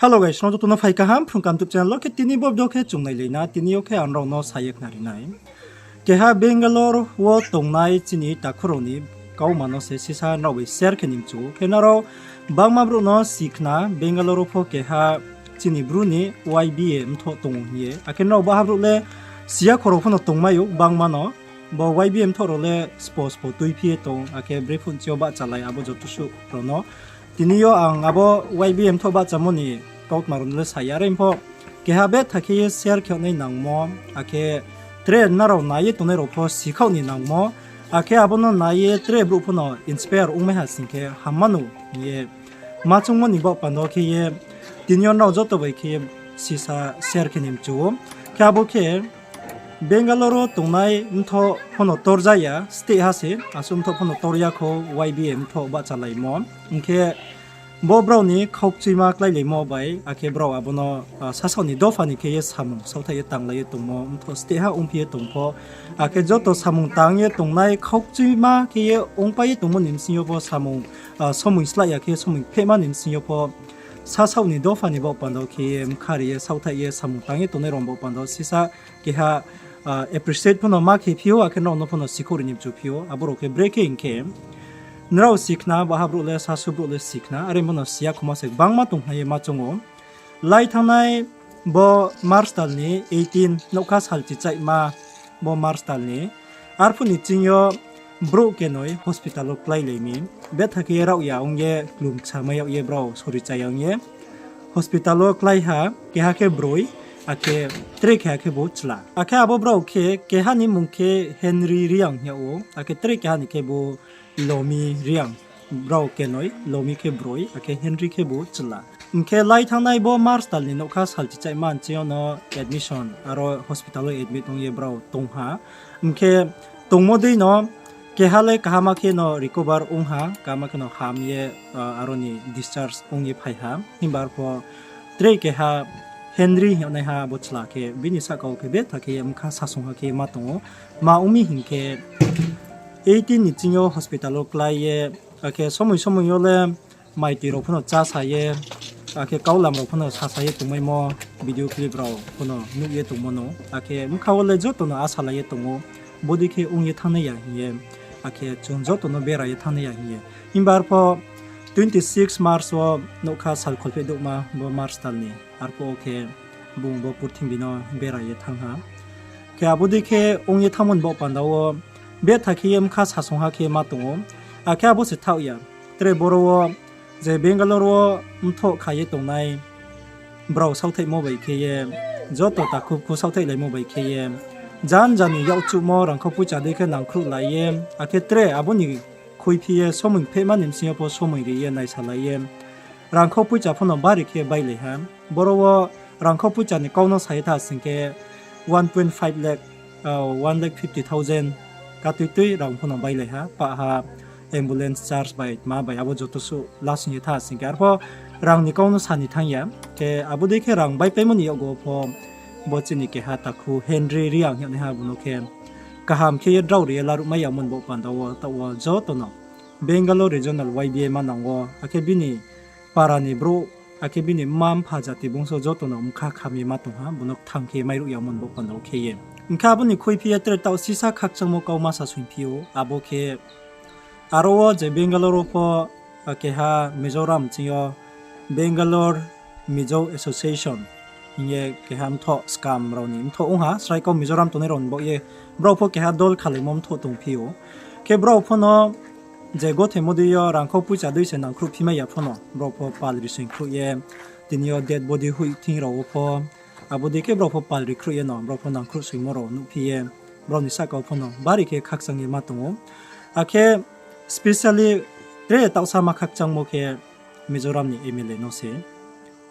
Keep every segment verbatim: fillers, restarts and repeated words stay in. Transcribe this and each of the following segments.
Hello guys, nrao joto no phai kaham Phrung Kaham YouTube channel wo. Khe tini bo video khe chung nailai na, tini yo khe ang nrao no sa ye khnari nai. Keha Bangalore wo tongnai chini takhu rao ni kauma no se sisa nrao bai share khe ni mchu ou. Khe nrao bangma brouh no si khna, Bangalore wo pho keha chini Bru ni Y B A mthoh tong ou hing ye. Akhe nrao baha brouh le si ya khorao pho no tongmai ou bangma no. Bo Y B A mthoh rao le spo spo tuiphi ye tong, akhe brephuh nching yo bahchalai abo joto suh rao no. Tini yo ang abo Y B A mthoh bahchamo ni kautma rao no le sa ya, are pho keha betha khe ye share khe nai nangmo, akhe tre nrao nai ye tongnai rao pho sikhaoh ni nangmo, akhe abo no nai ye tre brouh pho no inspire ongmai ha sing khe hamma nou hing ye ma choungmo ni baoh panda khe ye tini yo nrao joto bai khe ye sisa share khe ni mchu ou. Khe abo khe Bangalore wo tongnai mthoh pho no tor ja ya, state ha se, asuh mthoh pho no tor ya khou, Y B A mthoh bahchalaimo. Hing khe bo brao ni khaukchuima kláilaimo bai, akhe brao abo no, ah, sasaoh ni dopha ni khe ye samung saothaih ye tanglai ye tongmo, mthoh state ha ongphi ye tong pho. Akhe joto samung tang ye tongnai khaukchuima khe ye ongpai ye tongmo ni bsing yo pho samung, ah, somoing slái ya khe somoing phehma ni bsing yo pho sasaoh ni dopha ni baoh panda khe ye bkha ri ye saothaih ye samung tang ye tongnai rao baoh panda sisa keha, ah, appreciate pho no ma khe phi ou, akhe nrao no pho no sikhouh ri ni mchu phi ou, abo rao khe brekhe hing khe nrao si khna, baha brouh le sasu brouh le si khna, are pho no si ya khoma se gbangma tong khna ye ma choung ou. Lai thanngnai bo March tal ni eighteen, nougkha sal chichaihma bo March tal ni. Arphuh ni ching yo brouh kenoi hospital wo kláilai mi. Betha khe ye raohya ong ye, klum ksamai yag ye, brao sori chaya ong ye hospital wo klái ha, keha khe broi, akhe tre keha khe bo chla. Akhe abo brao khe keha ni mmung khe Henry Reang hing yag ou, akhe tre keha ni khe bo Lomi Reang. Brao kenoi, Lomi khe broi, akhe Henry khe bo chla. Hing khe lai thanngnai bo March tal ni nougkha sal chichaihma nching yo no admission, aro hospital wo admit ong ye brao tong ha. Hing khe tongmo dei no keha le kaham khe no recover ong ha, kaham khe no ham ye, ah, aro ni discharge ong ye phai ha. Himba arpho tre keha Henry hing yagnaiha bo chla khe bini sahka wo khe betha khe ye bkha sasong ha khe ma tong ou. Ma ong mi hing khe eighteen ni ching yo hospital wo klái ye, akhe somoing somoing yo le maitoi rao pho no chá sa ye, akhe kaulam rao pho no sasa ye tongmaimo video clip rao pho no nuh ye tongmo no. Akhe bkha wo le joto no asa lai ye tong ou, bodei khe ong ye thanngnai ya hing ye, akhe chung joto no bera ye thanngnai ya hing ye. Himba arpho twenty six March wo nougkha sal kholpheh douhma bo March tal ni, arphuh wo khe bung bo purthimbi no bera ye thanng ha. Khe abo dei khe ong ye thanngmo ni baoh panda wo betha khe ye bkha sasong ha khe ma tong ou. Akhe abo se thaoh ya, tre boro wo je Bangalore wo mthoh kha ye tongnai brao saothaihmo bai khe ye, joto takhu khu saothaihlaimo bai khe ye, jan jan ni yakchuhmo rangkhau poicha dei khe nangkhruhlai ye, akhe tre abo ni khuiphi ye somoing phehma ni bsing yo pho somoing ri ye naisalai ye, rangkhau poicha pho no bari khe bailai ha. Boro wo rangkhau poicha ni kau no sa ye tha sing khe one point five lakh, ah, one lakh fifty thousand katuitui rang pho no bailai ha, pah ha, ambulance charge bai tma bai abo joto suh lasing ye tha sing khe. Arpho rang ni kau no sa ni thanng ya, khe abo dei khe rang baipaimo ni yakgu wo pho bo chini keha takhu Henry Reang hing yagnaiha bung no khe kaham khe ye drao ri ye laruhmai yamo ni baoh panda wo taoh wo joto no Bangalore Regional Y B A manang wo, akhe bini para ni brouh, akhe bini mma mpha jati bungso joto no bkha kham ye ma tong ha, bung no kthang khe mairuh yamo ni baoh panda wo khe ye. Hing khe abo ni khuiphi ye tre taoh sisa khakchangmo kau ma sasoingphi ou, abo khe aro wo je Bangalore wo pho, ah, keha Mizoram ching yo Bangalore Mizo Association hing ye keha mthoh skam rao ni mthoh ong ha, srai kau Mizoram tongnai rao ni baoh ye brao pho keha dol khalaimo mthoh tongphi ou. Khe brao pho no je gothemo dei yo rangkhau poicha dei se nangkhruhphimai ya pho no, brao pho pal ri soingkhruh ye, tini yo dead body hoih thing rao wo pho, abo dei khe brao pho pal ri khruh ye no, brao pho nangkhruh soingmo rao nuhphi ye, brao ni sahka wo pho no bari khe khakchang ye ma tong ou. Akhe specially tre taohsa ma khakchangmo khe Mizoram ni M L A no se.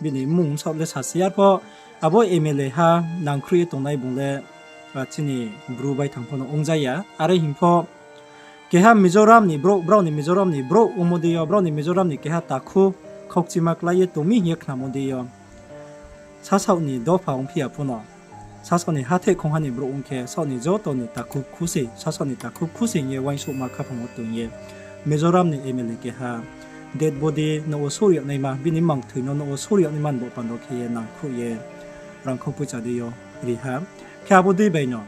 Bini mmung bsaoh le sasi ya pho, abo M L A ha nangkhruh ye tongnai bung le, ah, chini Bru baithang pho no ongja ya. Are hing pho, keha Mizoram ni brouh, brao ni Mizoram ni brouh ongmo dei yo, brao ni Mizoram ni keha takhu khaukchima klái ye tong mi hing ye khnamo dei yo, sasaoh ni dopha ongphi ya pho no, sasaoh ni hatheh khongha ni brouh ong khe sasaoh ni joto ni takhu khusi, sasaoh ni takhu khusi hing ye uaingsouhma khaphang wo tong ye Mizoram ni M L A keha dead body nouh wo sori yag naima, bini mangthoi no nouh wo sori yag naima ni baoh panda wo khe ye nangkhruh ye rangkhou poicha dei yo ri ha. Khe abo dei bai no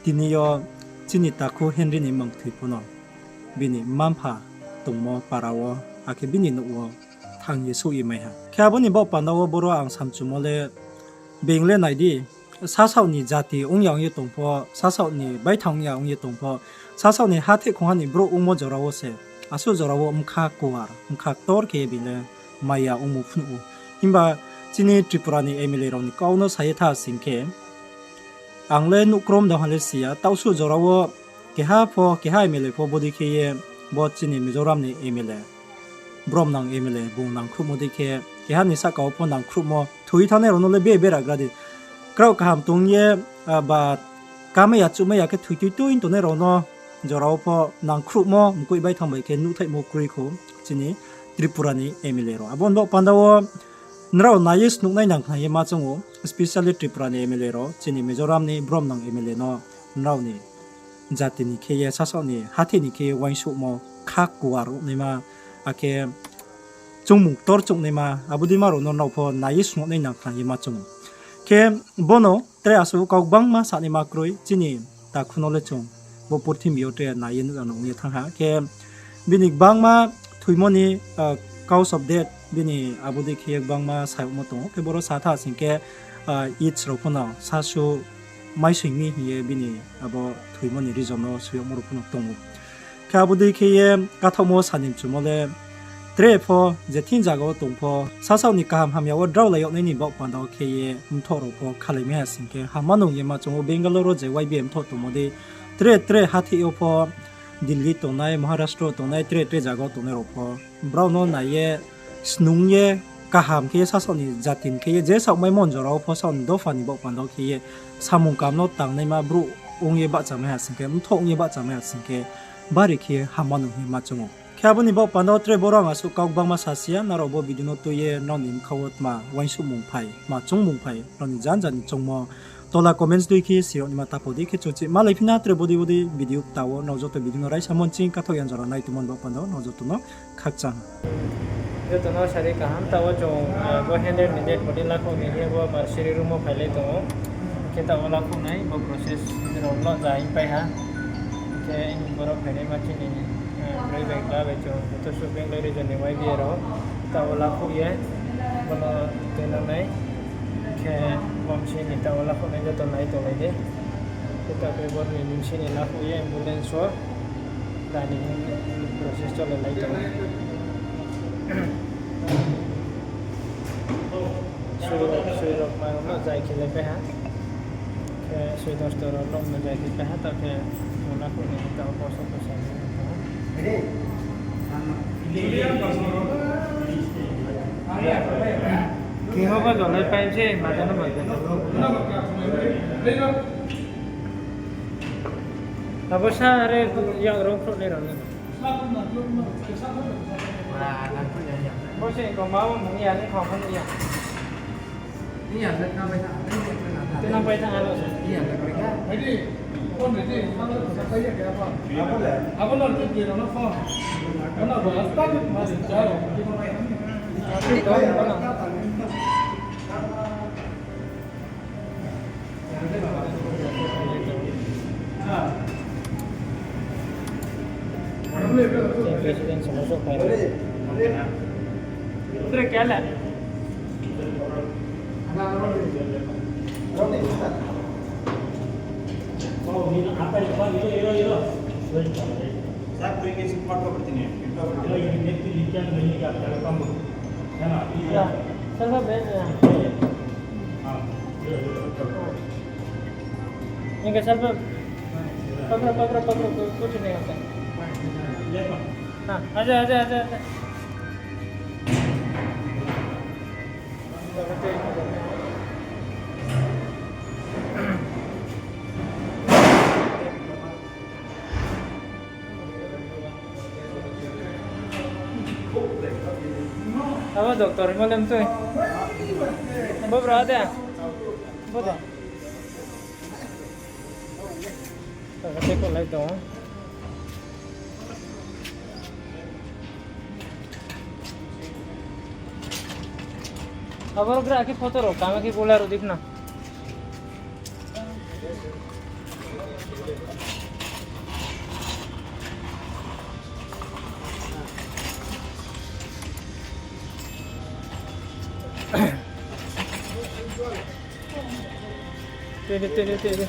tini yo chini takhu Henry ni mangthoi pho no bini mma-mpha tongmo para wo, akhe bini nouh wo thanng ye souh ye mai ha. Khe abo ni baoh panda wo boro ang samchumo le being le nai di, sasaoh ni jati ong ya ong ye tong pho, sasaoh ni baithang ong ya ong ye tong pho, sasaoh ni hatheh khongha ni brouh ongmo jora wo se, asuh jora wo bkha kuar, bkha ktor khe ye being le maya ongmo phnuh ou. Himba chini Tripura ni M L A rao ni kau no sa ye tha sing khe, ang le nuh krom dong ha le si ya, taohsuh jora wo keha pho, keha M L A pho bodei khe ye bo chini Mizoram ni M L A, bromnang M L A bung nangkhruhmo dei khe, keha ni sahka wo pho nangkhruhmo, thoi thanngnai rao no le be beragra di. Kraoh kaham tong ye, ba kamai ya chuhmai ya khe thoi tui tui tongnai rao no jora wo pho nangkhruhmo mkoih baithang bai khe nuhthaihmo kroi khou chini Tripura ni M L A rao. Abo ni baoh panda wo nrao nai ye snuhnai nang khna ye ma choung ou, specially Tripura ni M L A rao, chini Mizoram ni bromnang M L A no nrao ni jati ni khe ye, sasaoh ni hatheh ni khe ye uaingsouhmo, kha kuar ongnaima, akhe choungmung ktor choungnaima, abo deima rao no nrao pho nai ye snuhnai nang khna ye ma choung ou. Khe bono tre asuh kau gbangma sanaima kroi, chini takhu no le chung bo purthimbi yo tre nai ye nuh ya no ong ye thanng ha. Khe bini gbangma thoimo ni cause of death bini abo dei khe ye gbangma sa yagmo tong ou. Khe boro sa tha sing khe, its rao pho no sasu maisoing mi hing ye bini abo thoimo ni reason no soi yagmo rao pho no tong ou. Khe abo dei khe ye kathaohmo sani mchumo le tre pho je thing zaga wo tong pho, sasaoh ni kaham hamya wo draolai yag nai ni baoh panda wo khe ye mthoh rao pho khalai mai ha sing khe hamma nung ye ma choung ou. Bangalore wo je Y B A mthoh tongmo dei, tre tre hatheh yo pho, Delhi tongnai, Maharashtra tongnai, tre tre zaga wo tongnai rao pho, brao no nai ye snung ye kaham khe ye sasaoh ni jati ni khe ye je saohmaimo jora wo pho sasaoh ni dopha ni baoh panda wo khe ye samung kam no tangnaima brouh ong ye bahchamai ha sing khe, mthoh ong ye bahchamai ha sing khe, bari khe hamma nung hing ye ma choung ou. Khe abo ni baoh panda wo tre boro ang asuh kau gbangma sasi ya, nrao bo video no tui ye nrao ni bkha wo tma uaingsouhmung phai, tma choungmung phai, nrao ni janja ni choungmo tola comments dei khe si yag naima tapo dei khe chung chih malai phi na. Tre bodei bodei video kta wo nrao joto video no raisa mo nching kathaoh ya jora nai tongmo ni baoh panda wo nrao joto no khakchang. Joto no sari kaham, taoh wo chung bo Henry ni dead body lakhouh ni hing ye bo Marsiri room wo phailai tong ou. Khe taoh wo lakhouh nai bo process rao no ja hing pai ha. Khe boro phainaima chini broi bai kla bai chung joto suh Bangalore region ni Y B A rao taoh wo lakhouh ye bono tuinang nai. Khe bo bsing ni taoh wo lakhouh nai joto nai tonglai di. Khe taoh khe boro ni bsing ni lakhouh ye ambulance wo dani hing process cholai lai tong ou. Sui rok ma rok no jai khe lai pai ha. Khe sui dosto rok no jai khe pai ha, taoh khe chung lakhouh ni taoh wo post office. Keha bo jolai pai se, maja no bai. Abo sa are yang rong khrouh nai rao no. Bo se ko ma bo mung ya ni khong khon ya. Tinang pai thanng ano se. Abo no tui rao no phone. Ano bo asta ni ma se charo. President sumosok pai. Tre kya la? Sir, koin kisi photo bertini. Photo bertini. Ini kita lihat ini kita rekam. Ya, sir, sir, ben, ya. इनका सर पर पकड़ो, पकड़ो, पकड़ो, कु-, कुछ नहीं होता। हाँ, आजा, आजा, आजा, आजा। Abo doctor ni malem tui. Bo bra de. Bo de. Tei ko lai tong. Aboro gra khe photo rao, kama khe bola rao dikna. Tini, tini, tini.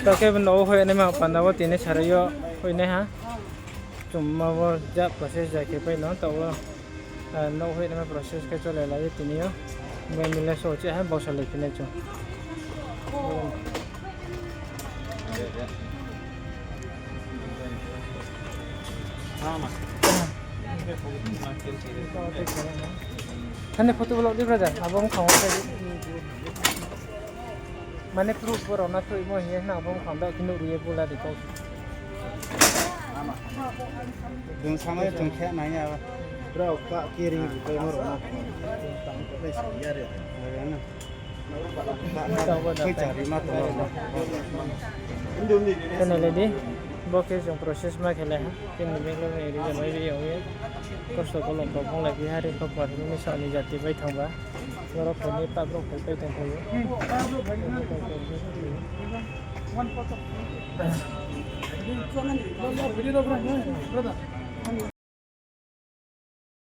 Takhe bo no hoih naima panda wo tini sarai yo hoih nai ha. Chumma wo ja process ja khe pai no, taoh wo, ah, nouh hoih naima process khe chole lai ye tini yo. Bai mile so che ha, bausa lai phi nai chung. Hani photo block di brother, abo bkhang wo khe di. Mane proof bo rao na thoimo hing ye na abo bkhang da khe nuh ri ye bula di kau. Chung samai chung khe nai ya. Brao ka kering ri paimo rao no. Tang ko lai si ya re. Tui chari ma tong. Khe nai lai di, bo khe chung process ma khe lai ha. Khe ni Bangalore ni region bai ri yong ye. Kosto kolom kau phong lai phi ha ri kau pha ni sa ni jati bai thang ba. Borok phai ni ta borok phai pai tong phai o.